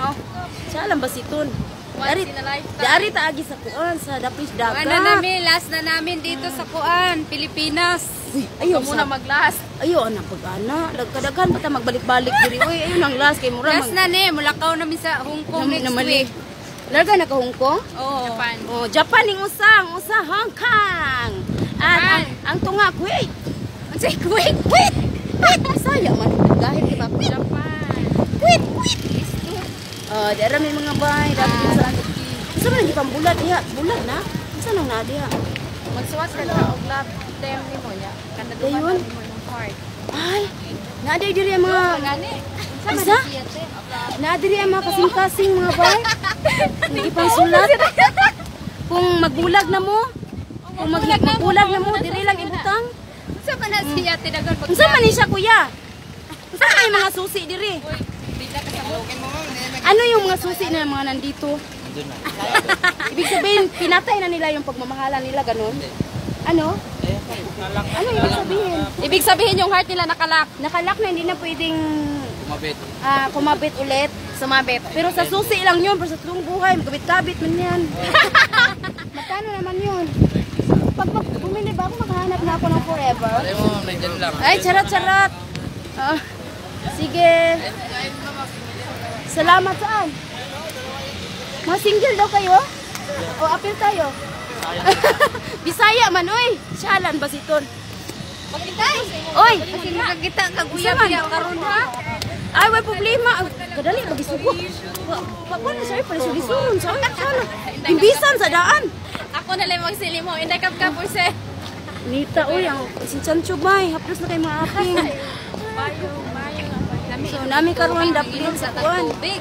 Oh. Siya lang basiton. Dari dari taagi sa kuan sa dapis dagat. Ano namin, last na namin dito sa kuan, Pilipinas. Uy, ayaw Muna sa mag-last. Ayaw ana pag-ana, lagkadaghan pa ta magbalik-balik diri. Uy, ayun ang last kay mura Last na ni, mulakaw namin sa Hong Kong next namali. week. Larga na ka Hong Kong? Oo. Japan. Oh, Japan ning usa, ang usa Hong Kong. At ang tunga kuy. Unsay quick? Wait! Wait! Bisaya man gahit di ba? Wait! Japan. Wait! Wait! Oh, di ara may mga bay, dapat sa Unsa man ang gipambulat diha? Bulat na? Unsa nang naa diha? Magsuwat ka na og love them nimo niya. Kada Ayun. duman nimo yung heart. Ay, naa diri ang mga Gani. Unsa? Naa diri ang mga kasing-kasing mga bay. Ang ipangsulat. Kung magbulag na mo, kung magbulag na mo, diri lang ibutang. Unsa man na siya tinagal pag Unsa man ni siya, kuya? Unsa man yung mga susi diri? Di na kasabot. Ano yung mga susi na mga nandito? Ibig sabihin, pinatay na nila yung pagmamahalan nila, ganun? Ano? Ano ibig sabihin? Ibig sabihin yung heart nila nakalak. Nakalak na hindi na pwedeng Kumabit. Kumabit ulit. Sumabit. Pero sa susi lang yun, pero sa tulong buhay, magkabit-kabit man yan. Magkano naman yun? Pag bumili ba ako, maghanap na ako ng forever. Alam mo, ma'am, nandyan lang. Ay, charot, charot. Ah, sige. Salamat saan? Mga single daw kayo? O, apil tayo. Bisaya man, oy. Siyalan basiton. Oy, Kasi nakakita kag Unsa uyab man? niya karon ha. Ay, way problema. Ay, kadali, magisuko. Wa wa na siya, pala sugisunod. Sa sana. Imbisan sa daan. Ako na lang magsili mo. Inday kap kap se. Nita, oy, ang si Chancho bay, haplos na kay mga aping. Bayo, bayo. So, nami karon daplin Sa sa kuan. tubig.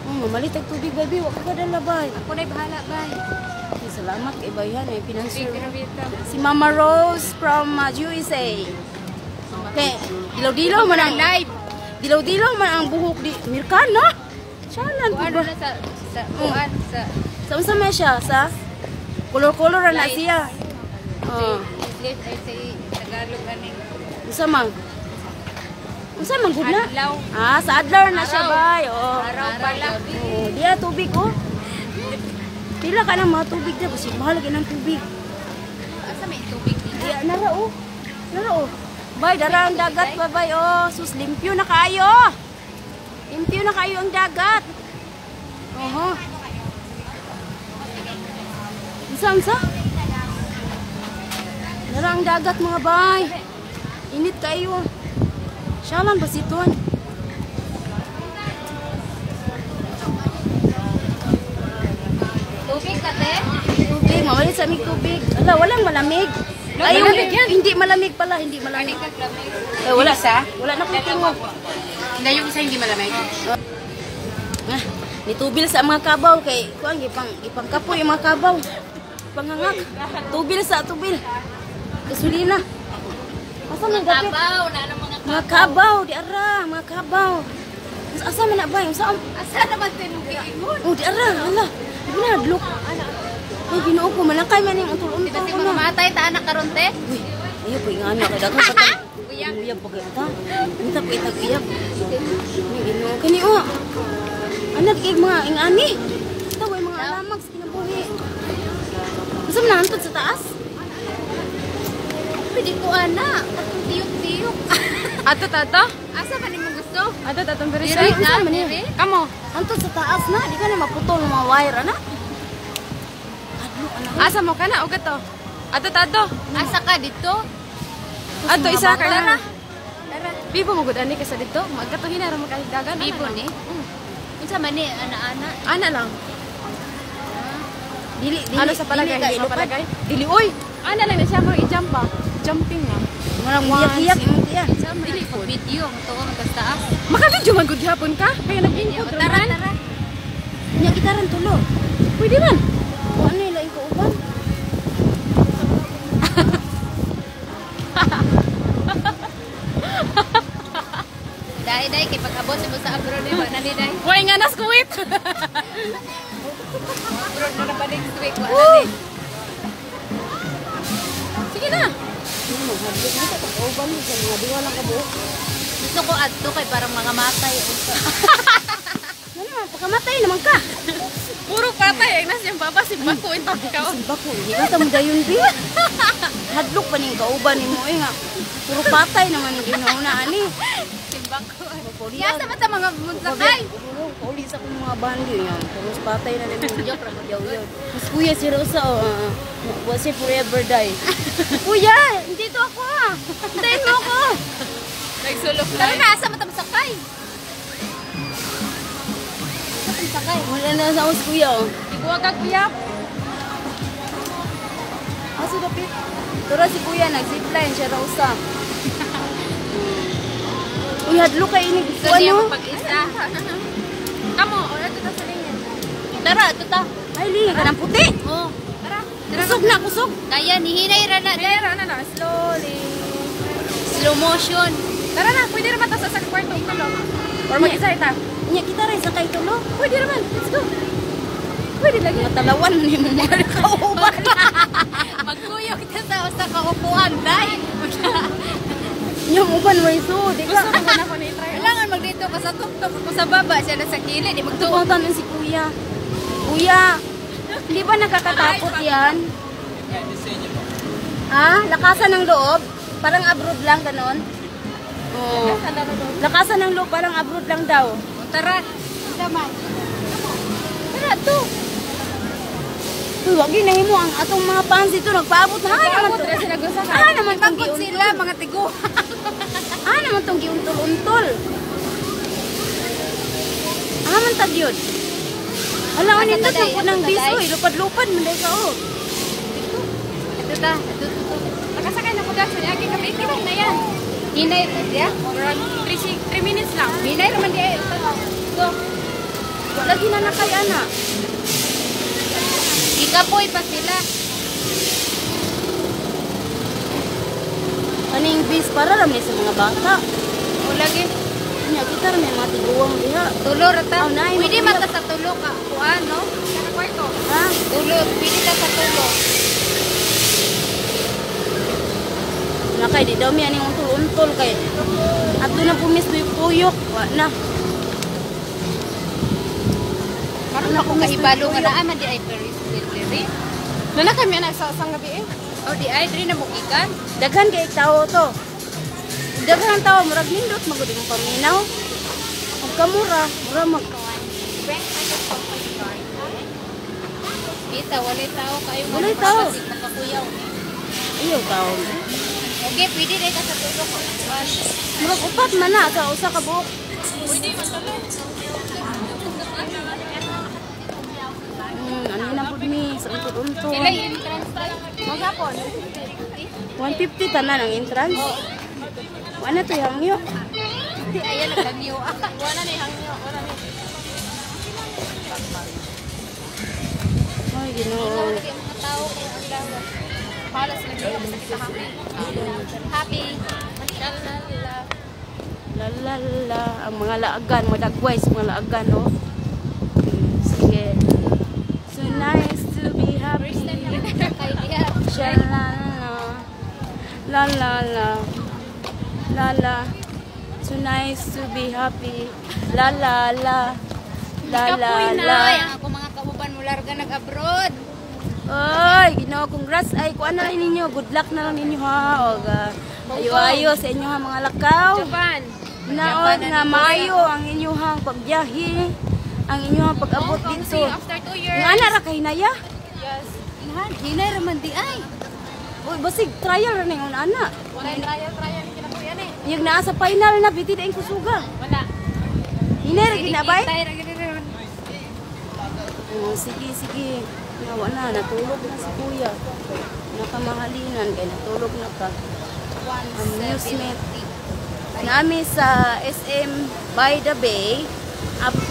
Oh, mamalit ang tubig, baby. Wa ka kadala, bay. Ako na'y bahala bay. Ay, salamat kay Bayan, ay pinansyal. Grabe ta. Si Mama Rose from USA. Okay, dilaw-dilaw man ang Live. Dilaw-dilaw man ang buhok di Amerikano. Siyalan po Kuan ba? na sa sa kuan sa Sa unsa man siya sa kolor-kolor na siya. Oh, English ay sa Tagalog aning unsa man? Unsa man gud na? Adlaw. Ah, sa adlaw na siya bay. Oh. Araw pala. Oh, diya tubig oh. Pila ka ng mga tubig diya kasi mahal gyud ang tubig. Asa may tubig dito? Diya nara oh. Nara oh. Bay, dara ang dagat ba bay oh. Sus limpyo na kaayo. Limpyo na kaayo ang dagat. Oho. Unsa unsa? Dara ang dagat mga bay. Init kayo. Siyalan basiton. Tubig ka te? Tubig, mamalit sa aming tubig. Ala, walang malamig. Ay, malamig yan. hindi malamig pala, hindi malamig. Eh, wala sa? Wala na akong tingog. Hindi yung isa hindi malamig. Ah, nitubil sa mga kabaw kay kuan gipang gipangkapoy yung mga kabaw. Pangangak. Tubil sa tubil. Gasolina. Asa man gapit? Kabaw na ang mga Mga kabaw di ara, mga kabaw. Asa man na ba? Unsa ang Asa naman tinugiingon? Oh, di ara, hala. Di na hadlok. Ay, Ginoo ko malakay man ning untol-untol Kasi ko na. mamatay ta anak karon te. Uy, ayaw po yung anak. Daghan pa tayo. Uyab. Uyab pa kayo ta. Unta po itag uyab. Ay, Ginoo. Kani o. Anak kay mga ingani. Ito ay mga alamag sa kinabuhi. Unsa man hantod sa taas? Pwede ko ana. Katong tiyok-tiyok. Ato tato? Asa man nimo gusto? Ato tatong diri Diri sa. unsa na, man niya? diri. Kamo. Hantod sa taas na, di ka na maputol ng mga wire ana. Hadlok anak. Asa mo kana og ato? Ato tato. Asa ka dito? Ato isa ka na. Tara. Bibo mo gud ani ka sa dito. Magkatuhin na ra makahigdagan. Bibo ni. Unsa man ni ana-ana? Ana lang. Dili dili. Ano sa palagay? Dili ka Sa ilupad. palagay? Dili oy. Ana lang na siya mo i-jump ba? Jumping na. Murang hiyak-hiyak imong tiyan. Unsa man dili po video mo ka sa taas. Maka-video man gud gihapon ka. Kaya nag-input Tara, tara. Nya gitaran tulo. Pwede man. O ano yung laing kauban? Dai dai kay pag-abot nimo sa abroad di ba nani dai. Way nga nas kuwit. Abroad na ba next week wa na ni. Sige na. Ano, maghadlok mo sa kauban mo sa mga duha lang ka buok. Gusto ko adto kay parang mga matay unsa. Ano man Pakamatay naman ka. Puro patay. Ay, nasa yung baba, si Bako, intang ka. Kasi bako, hindi ka mo dayon bi. Hadlok pa ning kauban nimo eh nga. Puro patay naman yung ginauna ani. Si Bako. Pauli Yasa man ta mga munsakay. Pauli sa akong mga bandi nga. Puro patay na lang yung joke ra yaw yaw. Mas kuya si Rosa oh. Was siya forever die. Kuya, dito ako ah. Hintayin mo ako. Nagsulok Tara na, asa man ta musakay? Asa ta musakay? Wala na sa ako si kuya oh. Iguwa ka, kuya. Aso dapit. Tura si kuya nag-zipline siya Rosa. Uy, hadlok kay ini Gusto niya ano? mapag-isa. Kamo, o, ito ta sa lingin. Tara, ito ta. Ay, lingi ka ng puti. Oh. Tara. Tara. Kusog na, kusog. Kaya nihinay ra na. Tara na na, slowly. Slow motion. Tara na, pwede naman ta sa kwarto. Tulo. Or mag-isa ita. Nya kita rin sa kay tulo. Pwede naman, let's go. Pwede lagi. Matalawan ni mo mga kauban. Magkuyog ta sa usa ka upuan, day. Nya mo uban way so, di ka. Gusto ko na ko na i-try. Kailangan magdito ka sa tuktok ko sa baba, siya na sa kilid, di magtuo. Tuwang tanong si kuya. Kuya, hindi ba nakakatakot yan? Ha? Lakasan ng loob? Parang abroad lang, ganon? Oo. Lakasan ng loob, parang abroad lang daw. O, tara. Unsa man? Tara to. Uy, wag yun mo ang atong mga fans dito nagpaabot na. Ah, naman Abot to. ra sila gusto ka. Ah, naman tong Pagod giuntol. sila mga tigo. Ah, naman tong giuntol-untol. Ah, man tag yun. Ala, Asa nindot taday? ng punang Asa taday? bis, oy. Lupad-lupad, manday ka, oh. Ito ta, ito to. To. Nakasakay na ko dyan. Sa yagi kami. Kita na yan. Hinay ra siya. Around 3 minutes lang. Hinay ra man di ay. Go. Wala ginanakay, ana. Gikapoy pa sila. Kaning bis para ramni sa mga bata. O lagi. Nya kita ramni mga tiguang diha. Tulo ra ta. Oh, nay, Pwede magkuyog. man ta sa tulo ka kuan, no? Sa kwarto. Ha? Tulo, pwede ta sa tulo. Nakay di daw mi aning untol-untol kay ato na pumis tuyok-tuyok. Wa na. Karon ako kahibalo nga naa man di ay Paris diri. Nana kami anak sa isang gabi eh. O di ay diri na mo gikan. Daghan kay tao to. Daghan ang tao murag nindot magud imong paminaw. Ug kamura, mura mag Kita walay tao kayo. Walay tao. Makakuyaw. Iyo tao. Okay, pwede dai ka sa tulo ko. Murag upat man na sa usa ka buok. Ano na pud mi sa untol-untol. Sila entrance ta. Maghapon. 150 tanan ang entrance. Wala to hangyo. Ayan ang kaniyo. Wala na hangyo. Wala na. Ay, Ginoo. Lagi ang mga tao kay ang lawa. Pala sila dito. Basta kita happy. Happy. La la la. La la la, ang mga laagan, mga dagway sa mga laagan, oh. Sige. So nice to be happy. Kay diha. Sha la la. La la la. La la. So nice to be happy. La la la. La la Kapoy na. la. Ay, ang ako mga kauban mo larga nag-abroad. Oy, Ginoo, congrats. Ay, kuan na lang ninyo. Good luck na lang ninyo ha. Og ayo-ayo sa inyo ha mga lakaw. Japan. Naod nga maayo ang inyong pagbiyahe, ang inyong pag-abot See dito. you after 2 years. Nga na ra kay naya. Yes. Inahan, hinay ra man di ay. Uy, basig trial ra na yung ana. Wala yung trial, trial yung kinakuyan eh. Yung naa sa final na biti daing kusuga. Wala. Hinay ra ginabay. Tay ra gid ron. Oh, sige, sige. Nawa na, natulog na si kuya. Nakamahalinan kay natulog na ka. Amusement. Nami sa SM by the Bay,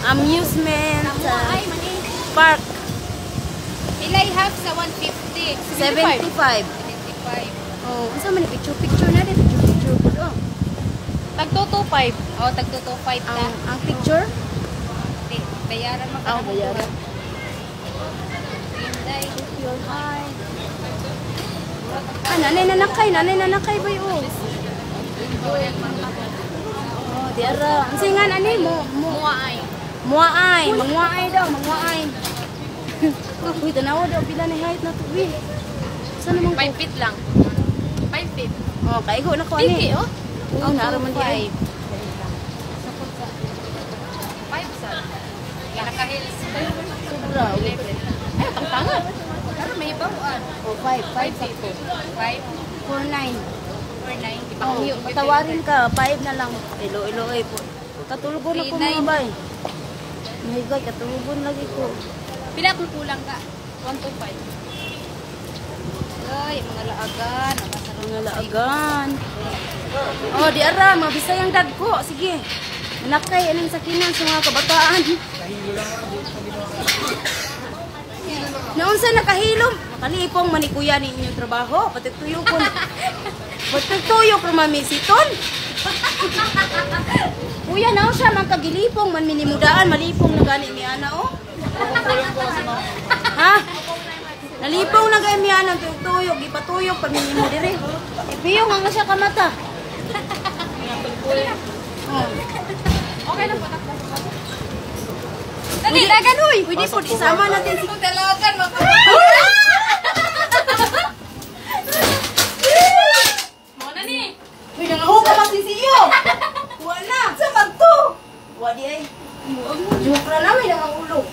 amusement Ay, mani. park Pilay half sa 150. 75. 75. Oh, unsa man ni picture picture na di picture picture pud oh. Tag 225. Oh, tag 225 ta. Ang picture? Di, bayaran man ka Ah, na bayaran. Hinday. Your high. Ah, nanay nanakay bay oh. Oh, di ara. Unsa nga ani mo mo Mua ay. Muaay, mangwaay daw, mangwaay. Uy, tanawa daw pila ni height na to, uy. Saan naman ko? 5 feet lang. 5 feet. Oh, kaigo na ko ani. Tiki, oh. Oh, naara man di ay. 5 sa. Naka-heels. Sobra. Ay, tangtanga. Pero may bawaan. Oh, 5, 5 sakto. 5 4 9. or 9. Oh, patawarin ka, 5 na lang. Ilo, ilo, ay po. Katulugon ako mga bay. My God, katulugon lagi ko. Pila kung kulang ka? 1 to 5. Ay, mga laagan. Mga laagan. Oh, di ara, mga Bisayang dagko. Sige. Manakay aning sakinan sa mga kabataan. Naunsa nakahilom? Makalipong manikuya ninyong trabaho. Patagtuyo ko. Patagtuyo ko mamisiton. Kuya, naon siya man kagilipong man minimudaan, malipong na gani mi ana oh. Ha? Nalipong na gani mi ana tuyok, gipatuyok pa minimo dire. Ipiyong nga siya kamata. Oh. Okay lang po. Takbo. Dali, dagan hoy. Pwede po isama natin si Kung dalagan, maka... Mo na ni. Uy, nangaho ka masisiyo. Wala. Sa magto. Wa di ay. Joke ra na may nangangulo.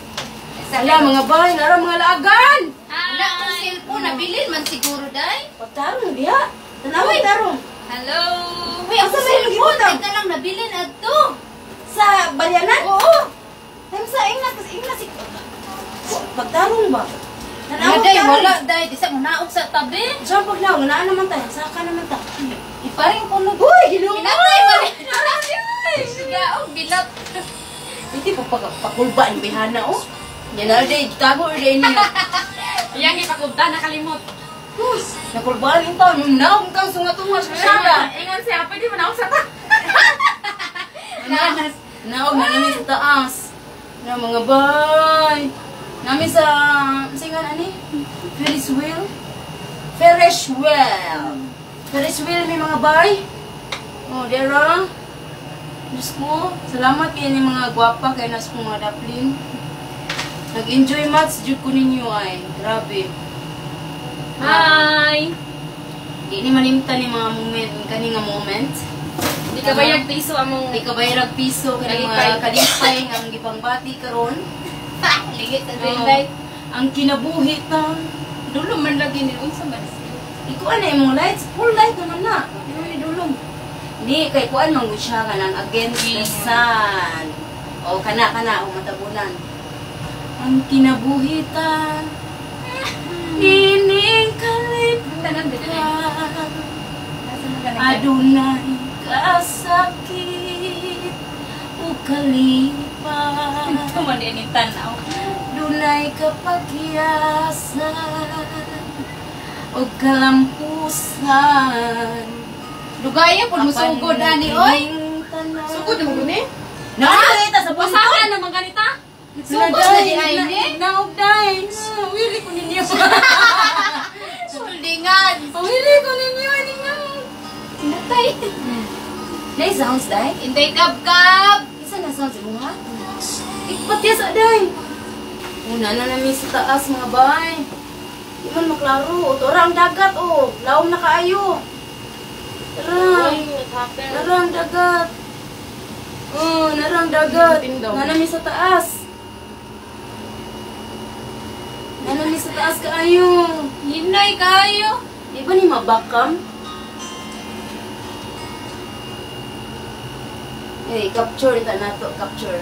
Ala mga bahay, nara mga laagan. Wala akong cellphone. Nabilin man siguro, day. Pagtarong diha. Tanaway tarong. Hello. Uy, ang Asa may cellphone. gibutang? Teka lang, nabilin adto. Sa balyanan? Oo. Time sa ingna kasi ingna si Pagtarong ba? Tanaw Wala, day, wala, day. Di sa munaog sa tabi. Diyan pag naog, naa naman tayo, saka naman ta. Iparing ko no. Uy, ginoo. Pinatay man. Gaog, bilat. Hindi po pagpakulba ni Bihana oh. Yan na day, tago day niya. Iyang ipakubta, nakalimot. Nakulbaan yung taon, yung naog kang sungatunga sa sara. Ingon siya, pwede mo na sa ta. Nanas. Naog na namin sa taas. Na mga bay. Nami sa, singan ani? Ferris wheel? Ferris wheel. Ferris wheel may mga bay. Oh, dera. Diyos ko, salamat kayo ni mga gwapa kayo nas kong mga daplin. Nag-enjoy much jud ko ninyo ay. Grabe. Hi! Di ni malimtan ni mga moment, kani nga moment. Di ka bayag piso among Di ka bayarag piso kani mga kalipay nga ang gipangbati karon. Ligit sa Oo. Zendai. Ang kinabuhi ta. Dulo man lagi ni unsa man siya. Ikuan na imong lights, full light naman na. Dili ni dulong. Di kay kuan man gud siya kanang against the sun. O kana kana o matabunan. Ang kinabuhi ta. Nining Tanan dili. kalibutan. Adunay kasakit o kalipay. Ito man din ni tanaw. Dunay kapagyasan o kalampusan. Lugaya po, musugod ani, oy. Sugod mo guni? Nakakita sa punto. Pasaka naman ganita. Sugod na di ay ni. Naog day. Wili ko ninyo. Holdingan. Wili ko ninyo ani nga. Natay. Nay sounds day. Inday kab-kab. Isa na sounds mo ha? Ipatya sa day. Una na namin sa taas mga bay. Di man maklaro. O, tora ang dagat o. Lawom na kaayo. Tara. Nara ang dagat. Oh, nara ang dagat. Na namin sa taas. Na namin sa taas kaayo. Hinay kayo. Di ba ni mabakam? Eh, capture ta na to, capture.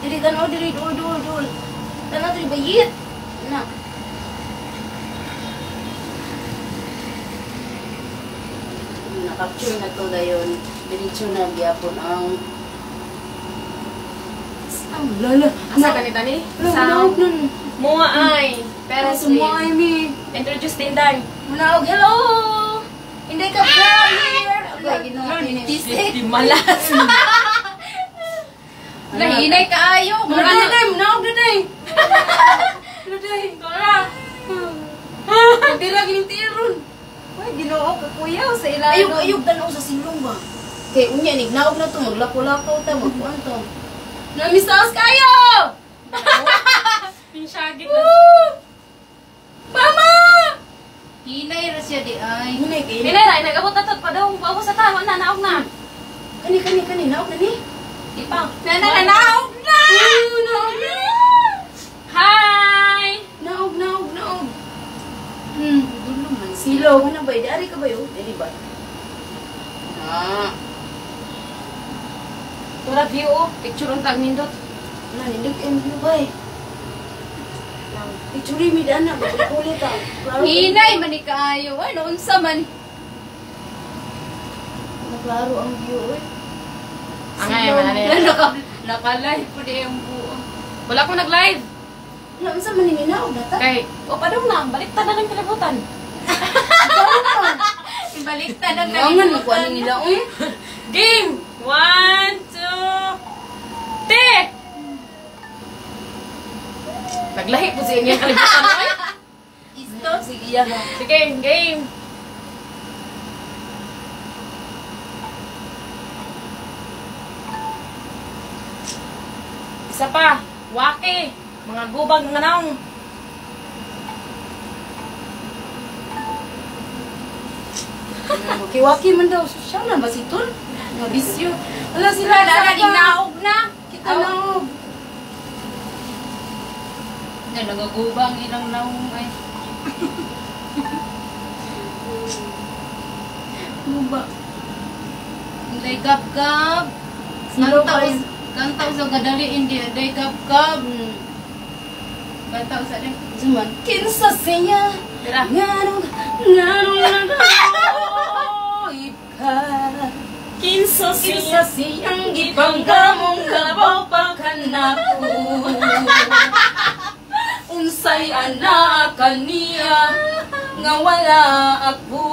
Diri tan-aw diri dul dul dul. Tanaw diri bayit. Na. Na-capture na to dayon. Diretso na gyapon ang ang lala. Asa kanita ni? Sa Sa nun. Mua ay. Pero Pero sumuay mi. Introduce din day. Munaog, hello! Hindi ka proud here! Ay, Ginoo, finish. Di malas. Nahinay kaayo. Munaog na day, munaog na day! Munaog day. Tora. Pagdira gining tiron. Uy, Ginoo kakuyaw sa ilalo. Ayog, ayog, tanaw sa silong ba? Kay unya, nignaog na to, maglako-lako ta, magkuan to. Namisaos kayo! Pinsyagit. Mama! Hinay ra siya di ay. Hinay kayo. Pinay ra, nag-abot na to. Padong, paubos na ta. Wala, naog na. Kani, kani, kani. Naog na ni? Di pa. Na na na naog na! Naog na! Hi! Naog, naog, naog. Silaw ka na ba? Dari ka ba yun? Dili ba? Ah. Wala view oh. Picture ang tag nindot. Na, nindot yung view ba eh. Picture mi dana ba? Kulit ah. Klaro. Hinay man ni kaayo. Ay, unsa man. Klaro ang view eh. Angay, manali. Naka-live po di ang buo. Wala ko nag-live. Wala, unsa man ni naog na ta? Kay, o padong na, baliktad na ng kalibutan. Baliktad ang Nangan mo kuan nila oy. Game! 1, 2, 3! Naglahi po siya niyang kalibutan oy. Isto sige ya. Sige, game! Isa pa, waki, mga gubag nga naong. Kiwaki man daw siya na ba si Tol? Nga bisyo. Wala sila Wala na ding naog na. Kita naog. Na nagagubang ilang naong ay. Guba. Day gab-gab. Silo Kanta kayo. Kanta sa gadali hindi day gab-gab. Kanta sa din. Zuman kinsa siya. Tira. Nganong nganong nagaoib ka. Kinsa Kinsa siyang gipanggamong labaw pa kanako. Unsay anak kaniya nga wala ako.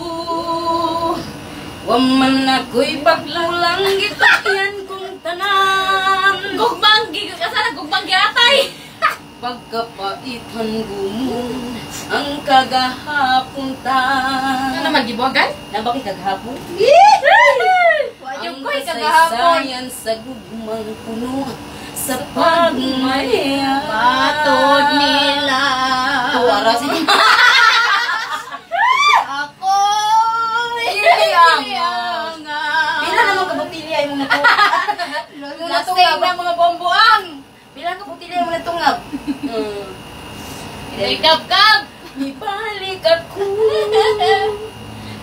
Waman ako'y paglulang gitokyan kong tanan. Gugmang, kasana gugmang giatay. Pagkapaitan gumon ang kagahapon ta. Ano naman gibuwagan? Nabaki kagahapon? Ang Ang ko'y kagahapon. kasaysayan sa gugmang puno sa pagmaya. Patod nila. Tuwara si Ako. Iliangan. Pila naman ka botilya imong natungap? Imong natungap na mga bomboang. Pila ka botilya imong natungap? Day gab-gab. Ibalik ako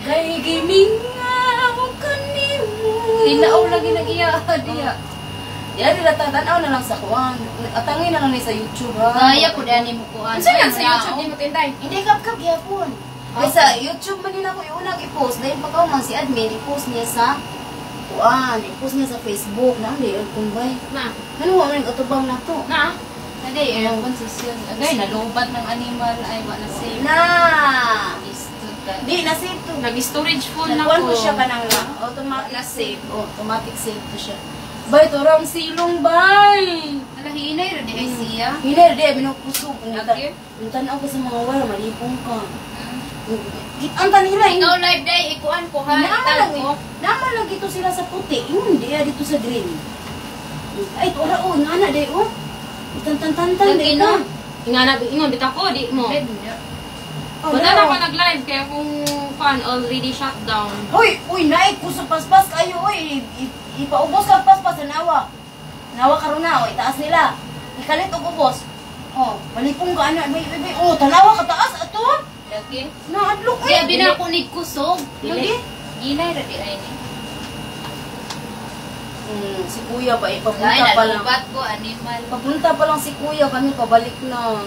kay gimingaw kanimo. Tinaw lagi nag iya diya. Diya dila tanaw na lang sa kuan. Atangin na lang ni sa YouTube ha. Kaya ko dani mo kuan. Unsa lang sa YouTube ni mo tinday? Hindi kap-kap gyapon. Kay sa YouTube man din ako iunang i-post dahil pagka man si admin i-post niya sa kuan, i-post niya sa Facebook na hindi kung bay. Na. Ano wa man atubang nato? Na. Ade, aircon sa siya. Agay, nalubat ng animal ay wala save. Na. Istud ka. Di na save to. Nag-storage full na Nagkuan ko. ko siya kanang automatic save. Oh, automatic save to siya. Bay torang silong bay. Ala hinay ra di ay siya. Hinay di minukusog. Okay. Tan-aw ka sa mga wire malipong ka. Ang tanila eh. Ikaw live day ikuan ko ha. Naman Itag lang ko. eh. Naman lang dito sila sa puti. Hindi dito sa green. Ay, tora oh, nga na day oh. Tan-tan-tan-tan day Lagi, ka. no? Nga na ingon bitaw ko di mo. Live niya. Oh, Wala na no. ko nag-live kaya kung fan already shut down. Hoy, uy, naik ko sa paspas kayo, uy. Ipaubos ka paspas sa nawa. Nawa karon na, oy, taas nila. Ikalit og ubos. Oh, malipong ka ana, bay, bay, bay. Oh, tanawa ka taas ato. Lagi. Naadlok Kaya eh. bina ko ni kusog. Lagi. Hinay ra di ay ni. Si kuya pa, eh, papunta Ay, pa lang. nalubat ko animal. Papunta pa lang si kuya, kami pabalik na.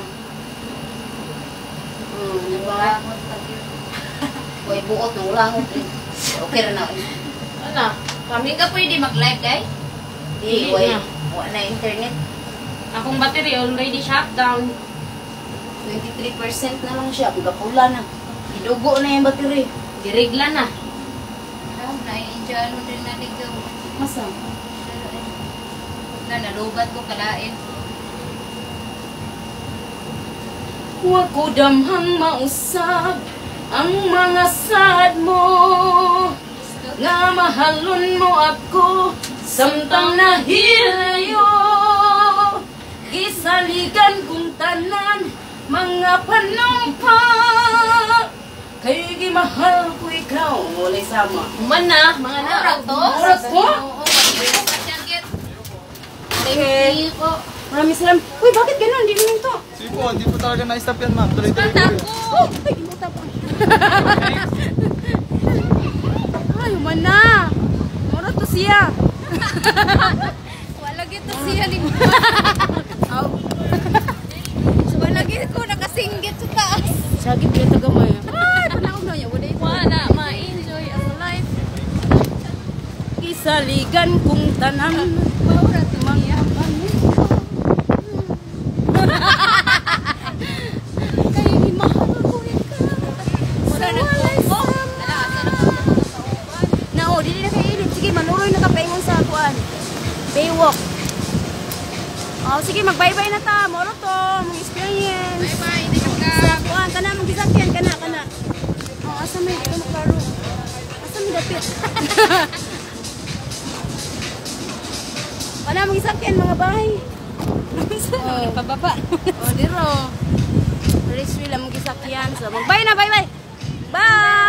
Di ba? Uy, buot na ulangot eh. Okay ra na. Ano? Kami ka pwede mag-live day? Di, Dili way. na. Wa na internet. Akong battery already shut down. 23% na lang siya. Pagkapula na. Idugo na yung battery. Dirigla na. Ah, na-enjoy din na ligaw. Masa? Na nalubat ko kalain. Wa ko damhang mausab ang mga sad mo. Nga mahalon mo ako samtang nahilayo. Mga panumpa kay gimahal ko ikaw. Walay sama. Man na, mga na. Murag to. Murag to? Oo, kasyagit. Okay. Ko. Maraming salamat. Uy, bakit ganun? Di naman to. Sige po, hindi po talaga na-stop yan, ma'am. Tuloy-tuloy po yun. Oh, ay, gimuta po. Ay, human na. Mura to siya. Wala gito siya ni. Aw. Wala gito ko nakasinggit sa taas. Sagit kita gamay. Ay, panaog na niya. Wala ito. Wala, ma-enjoy ang life. Isaligan kong tanan. Maura to niya. Kay mahal ko ikaw. Mura na ko. Ala, asa na ko sa uban. Na, oh, dili na kay init. Sige, manuroy na ka paingon sa kuan. Baywalk. Oh, sige, mag-bye-bye na ta. Moro to, mong experience. Bye-bye, hindi ka Sa kuan, kana mong gisakyan, kana, kana. Oh, asa may dito mo klaro. Asa may dapit? Kana mong gisakyan mga bahay. Oh, pababa. Oh, diro. Ferris wheel ang gisakyan. So, mag-bye na, bye-bye. Bye!